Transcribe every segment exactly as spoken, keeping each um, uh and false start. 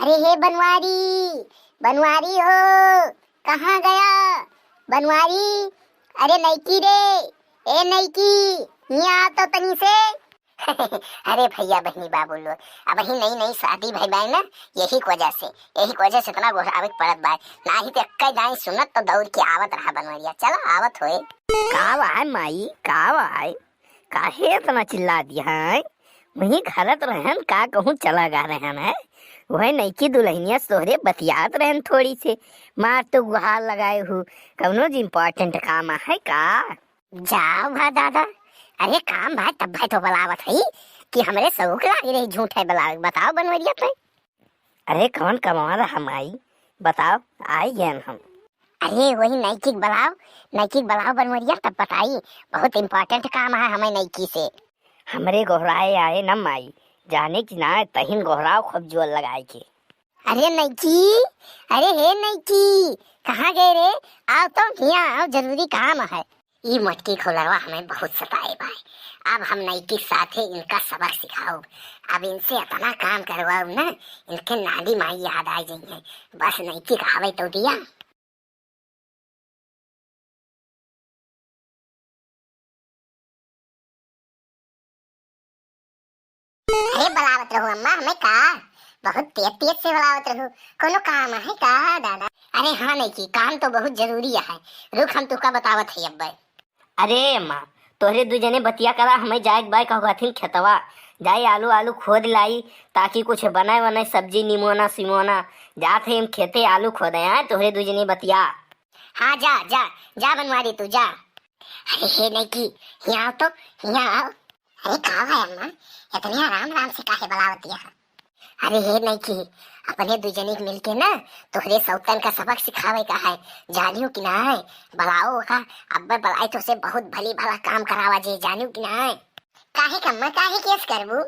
अरे हे बनवारी, बनवारी हो, कहाँ गया बनवारी? अरे नैकी रे, ए नैकी, हियाँ आ तो तनी से। अरे भइया, बहिनी, बाबू लोग, अबहीं नई नई शादी भई बाय ना, यही के वजह से, यही के वजह से इतना गोहरावे के पड़त बाय। नाही तो एक्कै दाईं सुनत तो दौड़ के आवत रहा बनवरिया। चला, आवत होए। का बाय माई, का बाय? काहे इतना चिल्ला दिया है? वहीं घरत रहन, का कहूँ चला गा रहन है। वह नैकी दुलहिनिया से तोहरे बतियात रहन थोड़ी से। मार तो गुहार लगाए हु, कौनो important काम है का? जाव भा दादा, अरे काम भाई तब भाई तो बलावत है कि हमरे शौक लागी रही झूठ है बलावे। बताओ बनवरिया तैं। अरे कौन कमवा रहा माई, बताओ, आई गयन हम। अरे वही नैकी के बलाओ, नैकी के बलाओ बनवरिया तब बताई, बहुत important काम है हमें नैकी से। हमरे गोहराए आए न माई, जाने कि ना तहिन गोहराओ खूब जोर लगाए के। अरे नैकी, अरे हे नैकी, कहाँ गए रे? आओ तो हियाँ आओ, जरूरी काम है। ई मोटकी घोलरवा हमें बहुत सताए बाय। अब हम नैकी के साथे इनका सबक सिखाओ। अब इनसे इतना काम करवाओ ना, इनके नानी माई याद आ जाई है। बस नैकी कहावे तो दिया। अरे बलावत रहू अम्मा, हमें का? बहुत तेज तेज से बलावत रहू। कोनो काम है का दादा? अरे हाँ नैकी, काम तो बहुत जरूरी है। रुक, हम तुका बतावत है अब्बे। अरे अम्मा, तोहरे दू जने बतिया करा, हमें जाए के बाय कहथिन खेतवा। जाई आलू आलू खोद लाई, ताकि कुछ बनाए वनाए सब्जी, निमोना सिमोना। जात है हम खेते आलू खोदे आए, तोहरे दू जने बतिया। हाँ जा, जा, जा बनवारी तू जा। अरे हे नैकी, हियाँ आओ तो, हियाँ आओ। अरे का है अम्मा, इतनी आराम आराम से काहे बलावत है? अरे हे नैकी, अपने दू जने के मिलके ना तोहरे सौतन का सबक सिखावे का है, जानियो कि ना? बलाओ का, अब्बे बलाई तो से बहुत भली भला काम करावा जे, जानियो कि ना? काहे का अम्मा, काहे केस करबू?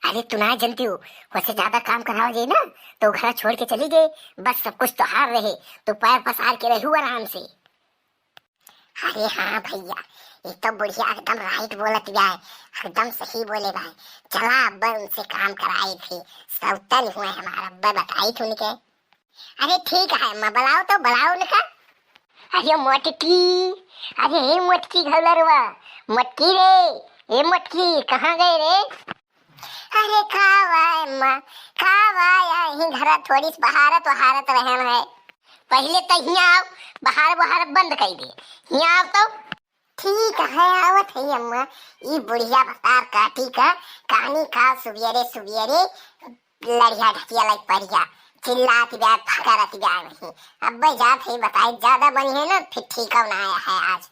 अरे तू ना जनती हो, वसे ज्यादा काम करावा जे ना तो घर छोड़ के चली गए, बस सब कुछ तोहार रहे, तू पैर पसार के रहू आराम से। अरे हाँ भइया, ई तो बुढ़िया एकदम right बोलत बिया, एकदम सही बोले भाई। चला अब्बे उनसे काम कराई थी, सौतन हुए हमार अब्बे बताई थी उनके। अरे ठीक है अम्मा, बलाओ तो बलाओ उनका। अरे मोटकी, अरे हे मोटकी घौलरवा, मोटकी रे, ए मोटकी कहाँ गए रे? अरे का बाय अम्मा, का बाय, यहीं घरा थोड़ी सी बहारत वहारत रहन है। पहिले तो हियाँ आओ, बहार बहार बंद कई दे। हियाँ आओ तो। ठीक है, आवत है अम्मा। ई बुढ़िया भतार काटी का, कानी का सुबियरे सुबियरे लड़िया ढकिया लग परिया, चिल्लात जाए, फकरत जाए वहीं। अब्बे जात है बताई, ज्यादा बनी है ना, फिर ठीक ना आया है आज।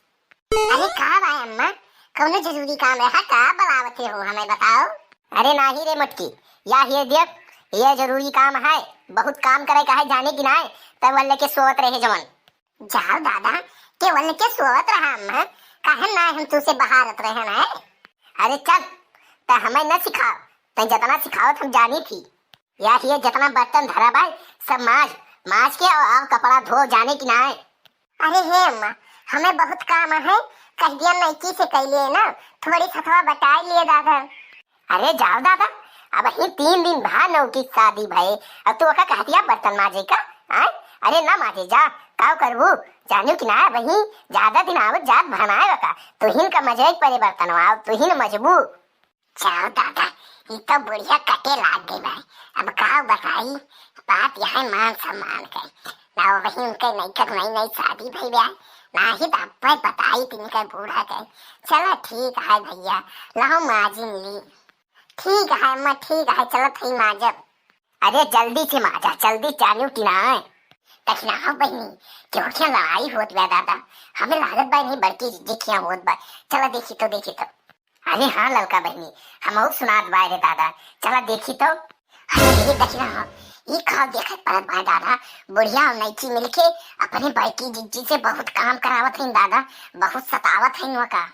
अरे का बाय अम्मा, कौनो जरूरी काम रहा का बलावत हो हमें बताओ? अरे नाही रे मोटकी, या ये देख, ये जरूरी काम है, बहुत काम करे का है जाने कि नाय, तब वल्ले के सोवत रहे जवन। जाओ दादा, के वल्ले के सोवत रहा अम्मा, काहे ना हम तुसे बहारत रहे ना? अरे चल, तै हमें न सिखाओ, तै जितना सिखाओ हम जानी थी। या ये जितना बर्तन धरा बाय, सब माज, माज के और, और कपड़ा धो जाने कि नाय। अरे हे अम्मा, हमें बहुत काम है, कह दिया नैकी से कैले ना, थोड़ी सथवा बटाई लिए दादा। अरे जाओ दादा, अबहीं तीन दिन भा नौकी शादी भये, अब तू ओका कह दिया बर्तन माजे का, आय? अरे ना माजे जा, काव करबू, जानियो कि ना, अबहीं ज्यादा दिन आवत जात भनाए बका, तुहिन का मजे परे बर्तनवा, तुहिन मजबू। जाओ दादा, ई तो बुढ़िया कटे लाग गई बा। अब का बताई, बात यह है मान सम्मान के। ना वही उनके नैकक नई नई शादी भई बा, ना ही तो अब्बे बताई थी इनके बूढ़ा के। चला ठीक है भइया, लाओ माजिन ली। ठीक है अम्मा, ठीक है, चलत हई माजब। अरे जल्दी से माजा, जल्दी, जानियो कि ना। दखिनहा बहिनी, केहू के लड़ाई होत बा दादा, हमें लागत बा नहीं बड़की जिज्जी के यहाँ होत बा। चला देखी तो, देखी तो। अरे हाँ ललका बहिनी, हमहू सुनात बाय रे दादा, चला देखी तो। अरे ये दखिनहा, ई का देखत पड़त बाय दादा, बुढ़िया और नैकी मिलके अपने बड़की जिज्जी से बहुत काम करावत हईन दादा, बहुत सतावत हईन ओका।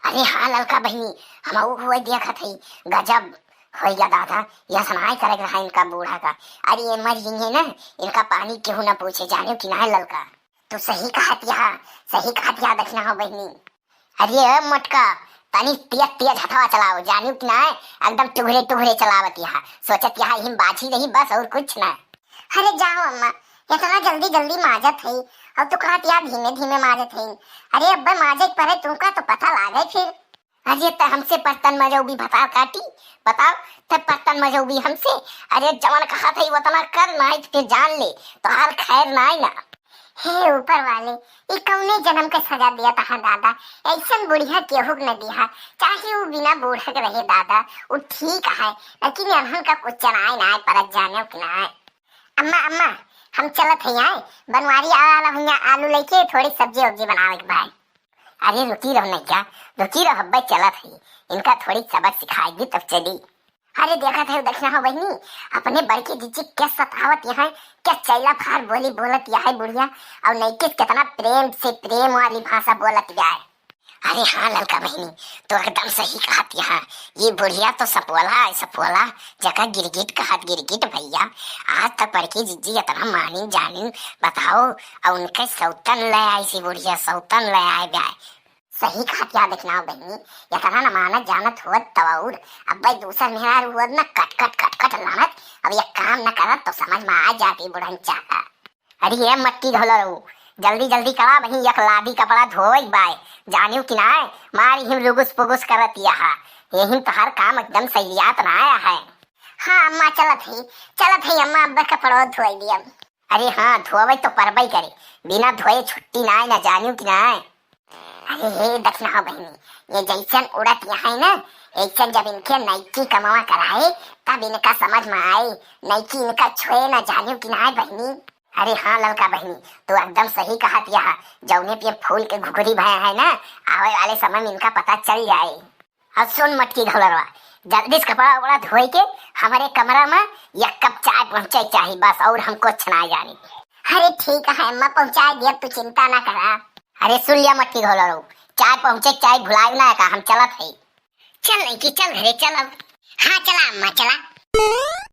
अरे हाँ ललका बहिनी, हमहू हुए देखत हई, गजब होइगा दादा, यह सुनाई करे के रहा इनका बूढ़ा का। अरे ये मर गई है ना, इनका पानी केहू ना पूछे, जाने कि ना ललका। तू सही कहत यहाँ, सही कहत यहाँ दखिनहा बहिनी। अरे ए मोटका, तनी तेज तेज हथवा चलाओ, जानियो कि ना, एकदम टुघरे टुघरे चलावत यहाँ। सोचत यहाँ हिम बाझी रही बस और कुछ ना। अरे जाओ अम्मा, इतना जल्दी जल्दी माजत है, और तू कहत या धीमे धीमे माजत है। अरे अब्बे माजे के परे तुमका तो पता लागे फिर। अरे त हमसे बर्तन मजौबी भतार काटी, बताओ, त बर्तन मजौबी हमसे। अरे जवन कहत है उतना कर, नाहीं तो फिर जान ले, तोहार खैर नाहीं ना। हे ऊपर वाले, ई कौने जन्म के सजा दिया तहा दादा, ऐसन बुढ़िया केहू के न दिया, चाहे ऊ बिना बूढ़ा के रहे दादा, ऊ ठीक है, लेकिन अनहन का कुछ चनाए ना परत जाने कि ना। अम्मा, अम्मा, हम चलत है आए, बनवारी आवा वाला भैया आलू लेके थोड़ी सब्जी उब्जी बनावे के भाई। अरे रुकी रहो नैया, रुकी रहो, अब्बे चलत है, इनका थोड़ी सबक सिखाई दी तब चली। अरे देखत है, देखना हो बहिनी, अपने बड़की जिज्जी के सतावत यहाँ, के चैला फार बोली बोलत यहाँ बुढ़िया, और नैके कितना प्रेम से प्रेम वाली भाषा बोलत जाए। अरे हाँ ललका बहिनी, तो एकदम सही कहत यहाँ, ये बुढ़िया तो सपोला है सपोला, जका गिरगिट कहत गिरगिट भैया। आज तक बड़की जिज्जी इतना मानिन जानिन, बताओ, और उनके सौतन ले आई सी बुढ़िया, सौतन ले आए जाए। सही कहत या देखना बहिनी, इतना न मानत जानत होत तब और। अब्बे दूसर मेहरारू होत न कट कट कट कट लानत, अब ये काम न करत तो समझ में आ जाती बुढ़न चाहा। अरे ये मटकी घोलरू, जल्दी जल्दी करा बहिनी, एक लादी कपड़ा धोए बाय, जानियो कि नाय, मारी हिम रुगुस पुगुस करत यहा, यही तो हर काम एकदम सैलियात ना आया है। हाँ अम्मा चलत है, चलत है अम्मा, अब्बे कपड़ा धोए दिया। अरे हाँ, धोवे तो परबई करे, बिना धोए छुट्टी नाय ना, जानियो कि नाय। अरे हे दखिनहा बहिनी, ये जैसन उड़त यहाँ है ना, ऐसन जब इनके नैकी कमवा कराए, तब इनका समझ में आए, नैकी इनका छुए ना, जानियो कि नाय बहिनी। अरे हाँ ललका बहिनी, तू एकदम सही कहत यहाँ, जौने पे फूल के घुघरी भया है ना, आवे वाले समय में इनका पता चल जाए। अब सुन मटकी घोलरवा, जल्दी से कपड़ा उपड़ा धोए के हमारे कमरा में एक कप चाय पहुँचे चाही बस, और हम कुछ ना जानी। अरे ठीक है अम्मा, पहुँचाए दिया, तू चिंता ना करा। अरे सुन लिया मटकी घोलरू, चाय पहुँचे चाय भुलाए ना का, हम चलत है। चल नहीं कि चल घरे चल अब। हाँ चला अम्मा चला।